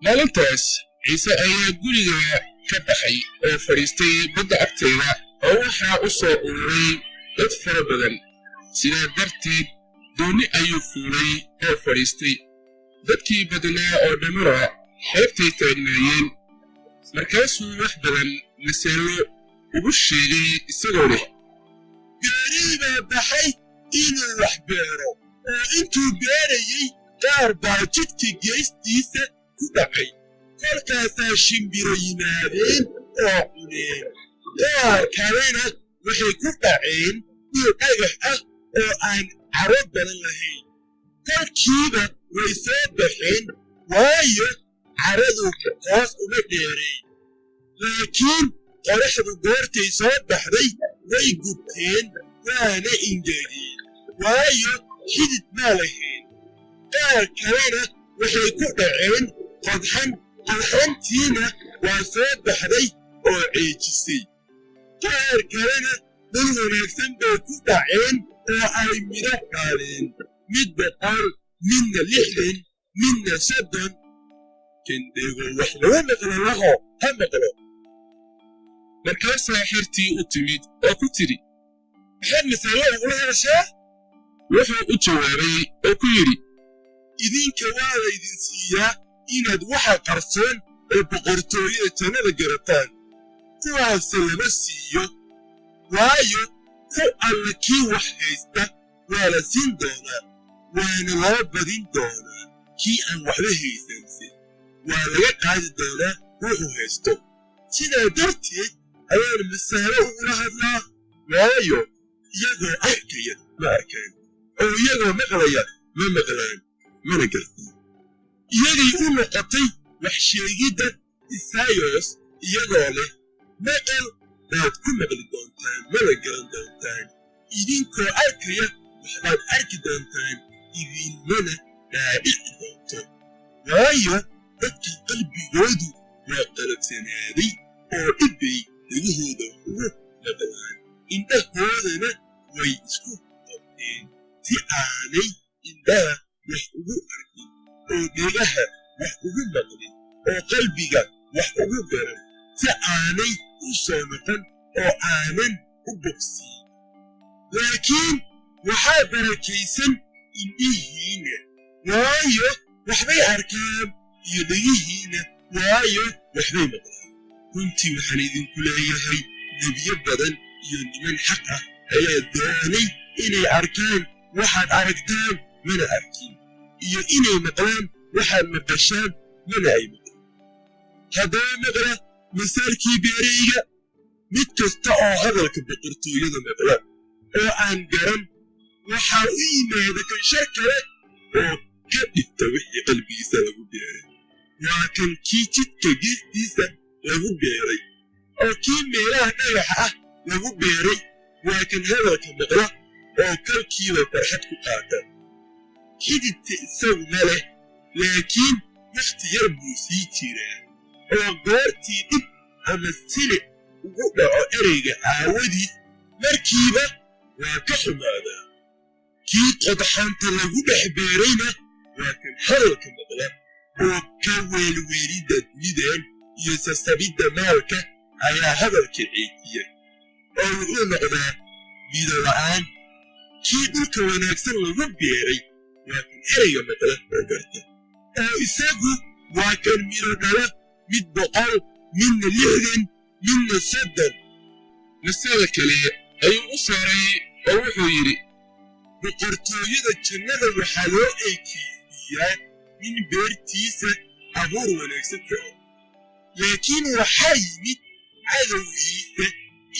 Maalintaas Ciise ayaa guriga ka baxay oo fadhiistay badda agteeda, oo waxaa u soo ururay dad fara badan. Sidaa darteed doonni ayuu fuulay oo fadhiistay. Dadkii badnaa oo dhammuna xeebtay taagnaayeen. Markaasuu wax badan masaallo ugu sheegay, isagoo leh: Beerihii baa baxay inuu wax beero, oo intuu beerayey qaar baa jidka geestiisa ku dhacay. Kolkaasaa shimbiro yimaadeen oo cuneen. Qaar kalena waxay ku dhaceen dhul dhagax ah oo aan carro badan lahayn. Kolkiiba way soo baxeen, waayo, carradu hoos uma dheerayn. Laakiin qoraxdu goortay soo baxday way gubteen, waana ingegeen, waayo, xidid ma lahayn. Qaar kalena waxay ku dhaceen qodxan, qodxantiina waa soo baxday oo ceejisay. Qaar kalena dhul wanaagsan bay ku dhaceen oo ay midho dhaleen, mid 100, midna 60, midna 30. Kan dhego wax lagu maqlo laho ha maqlo. Markaasaa xertii u timid oo ku tidhi: Maxaad masaallo ugula hadashaa? Wuxuu u jawaabay oo ku yidhi: Idinka waa laydin siiyaa inaad waxa qarsoon ee boqortooyada jannada garataan, kuwaase lama siiyo. Waayo, ku alla kii wax haysta waa la siin doonaa, waana loo badin doonaa. Kii aan waxba haysanse waa laga qaadi doonaa wuxuu haysto. Sidaa darteed ayaan masaalo ugula hadlaa, waayo, iyagoo arkaya ma arkaan, oo iyagoo maqlaya ma maqlaan, mana gartaan. Iyagay u noqotay wax sheegidda Isaayos, iyagoo leh: "Maqal baad ku maqli doontaan, mana garan doontaan. Idinkoo arkaya waxbaad arki doontaan, idinmana dhaadhici doonto. Waayo, dadka qalbigoodu waa qalabsanaaday, oo dhibbay dhegahooda ugu maqlaan, indhahoodana way isku qabteen, si aanay indhaha wax ugu arkin, oo dhegaha wax ugu maqlin, oo qalbiga wax ugu garan, si aanay u soo noqon oo aanan u bogsiin. Laakiin waxaa barakaysan indhihiinna, waayo, waxbay arkaan, iyo dhegihiinna, waayo, waxbay maqlaan. Runtii waxaan idinku leeyahay, nebiyo badan iyo niman xaq ah ayaa doonay inay arkaan waxaad aragtaan, mana arkin, iyo inay maqlaan waxaad maqashaan, mana ay maqlaan. Haddaba maqla masaalkii beerayga. Mid kasta oo hadalka boqortooyada maqla oo aan garan, waxaa u yimaada kan shar kale oo ka dhigta wixii qalbigiisa lagu beeray. Waa kan kii jidka geestiisa lagu beeray. Oo kii meelaha dhagaxa ah lagu beeray waa kan hadalka maqla oo kalkiiba farxad ku qaata. Xididka isagu ma leh, laakiin wakhti yar buu sii jiraa, oo goortii dhib ama silic ugu dhaco ereyga aawadiis, markiiba waa ka xumaadaa. Kii qodxanta lagu dhex beerayna waa kan hadalka maqla, oo ka weelweelidda dunidan iyo sasabidda maalka ayaa hadalka ceejiya, oo wuxuu noqdaa midho la'aan. Kii dhulka wanaagsan lagu beeray waa kan ereyga maqla oo garta, oo isagu waa kan midho dhala, mid 100, midna 60, midna 30." Masale kale ayuu u saaray oo wuxuu yidhi: Boqortooyada jannada waxaa loo ekeysiiyaa nin beertiisa abuur wanaagsan ku ah. Laakiin waxaa yimid cadowgiisa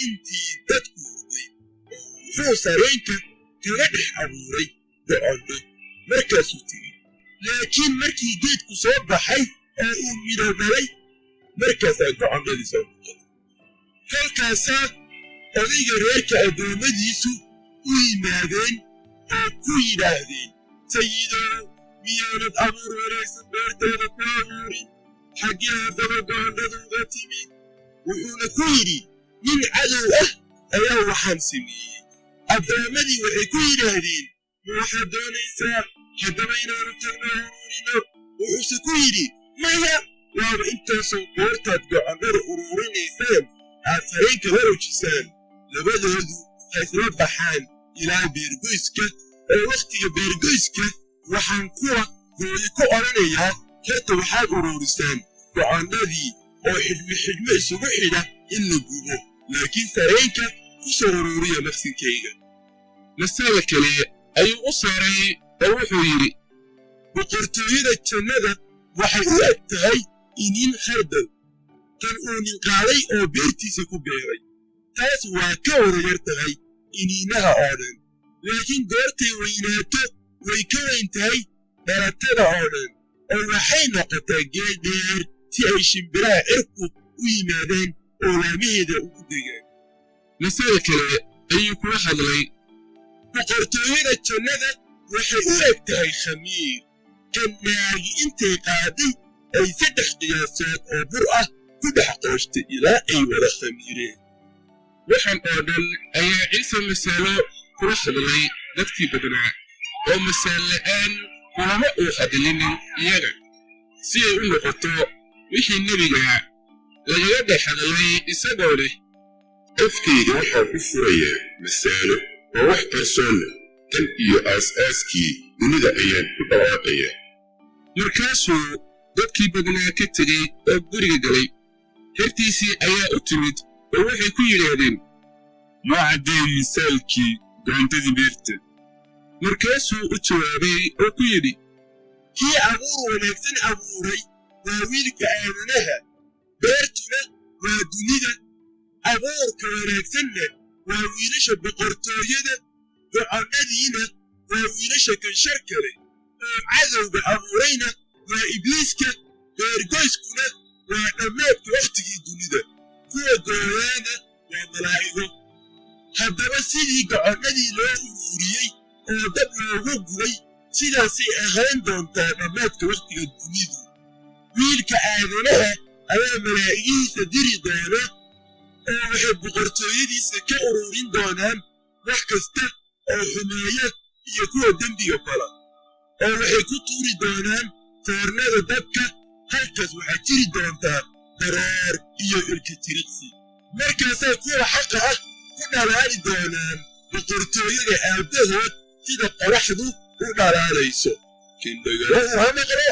intii dadku hurday, oo wuxuu sareenka kaga dhex abuuray gocondho, markaasuu tegey. Laakiin markii geedku soo baxay oo uu midho dhalay, markaasaa gocondhadii soo noqotay. Kolkaasaa odayga reerka addoommadiisu u yimaadeen oo ku yidhaahdeen: "Sayidow, miyaanad abuur wanaagsan beertaada ku abuurin? Xaggee haddaba gocondhadu uga timid?" Wuxuuna ku yidhi: "Nin cadow ah ayaa waxaan sameeyey." Addoommadii waxay ku yidhaahdeen: "Ma waxaad doonaysaa haddaba inaanu tagno ururino?" Wuxuuse ku yidhi: "Maya." Waaba intaasoo goortaad gocannada ururinaysaan aad sareenka la rujisaan, labadoodu ha isla baxaan ilaa beergoyska, oo wakhtiga beergoyska waxaan kuwa gooye ku odhanayaa: Horta waxaad ururisaan gocannadii oo xidhmo xidhmo isugu xidha in la gubo, laakiin sareenka ku soo ururiya maqsinkayga. Masale kale ayuu u saaray oo wuxuu yidhi: Boqortooyada jannada waxay u eg tahay iniin khardal tan uu nin qaaday oo beertiisa ku beeray. Taas waa ka wada yar tahay iniinaha oo dhan, laakiin goortay weynaato way ka weyn tahay dhalatada oo dhan, oo waxay noqotaa geed dheer si ay shimbiraha cirku u yimaadaan oo laamaheeda ugu degaan. Masale kale ayuu kula hadlay: Boqortooyada jannada waxay u eg tahay khamiir kan naagi intay qaaday ay 3 qiyaasood oo bur ah ku dhex qooshtay ilaa ay wada khamiireen. Waxaan oo dhan ayaa Ciise masaalo kula hadlay dadkii badnaa, oo masaal la'aan kulama uu hadlinin iyaga, si ay u noqoto wixii nebiga lagaga dhex hadlay isagoo leh: Afkayga waxaan ku furayaa masaalo, oo wax qarsoonna tan iyo aas-aaskii dunida ayaan ku dhawaaqayaa. Markaasuu dadkii badnaa ka tegey oo guriga galay. Hertiisii ayaa u timid oo waxay ku yidhaahdeen: Noo caddee misaalkii gocantadii beerta. Markaasuu u jawaabay oo ku yidhi: Kii abuur wanaagsan abuuray waa Wiilka Aadanaha, beertuna waa dunida, abuurka wanaagsanna waa wiilasha boqortooyada, gocannadiina waa wiilasha kan sharka leh, oo cadowga abuurayna waa Ibliiska, beergoyskuna waa dhammaadka wakhtigii dunida, kuwa gooyaana waa malaa'igo. Haddaba sidii gocannadii loo uruuriyey oo dab loogu gubay, sidaasay ahaan doontaa dhammaadka wakhtiga dunidu. Wiilka Aadanaha ayaa malaa'igihiisa diri doona, oo waxay boqortooyadiisa ka ururin doonaan wax kasta oo xumeeya iyo kuwa dembiga fala, oo waxay ku tuuri doonaan foornada dabka. Halkaas waxaa jiri doontaa daroor iyo ilka tiriqsi. Markaasaa kuwa xaqa ah ku dhalaali doonaan boqortooyada aabbahood sida qoraxdu u dhalaalayso. Kan dhagalahu ha maqlo.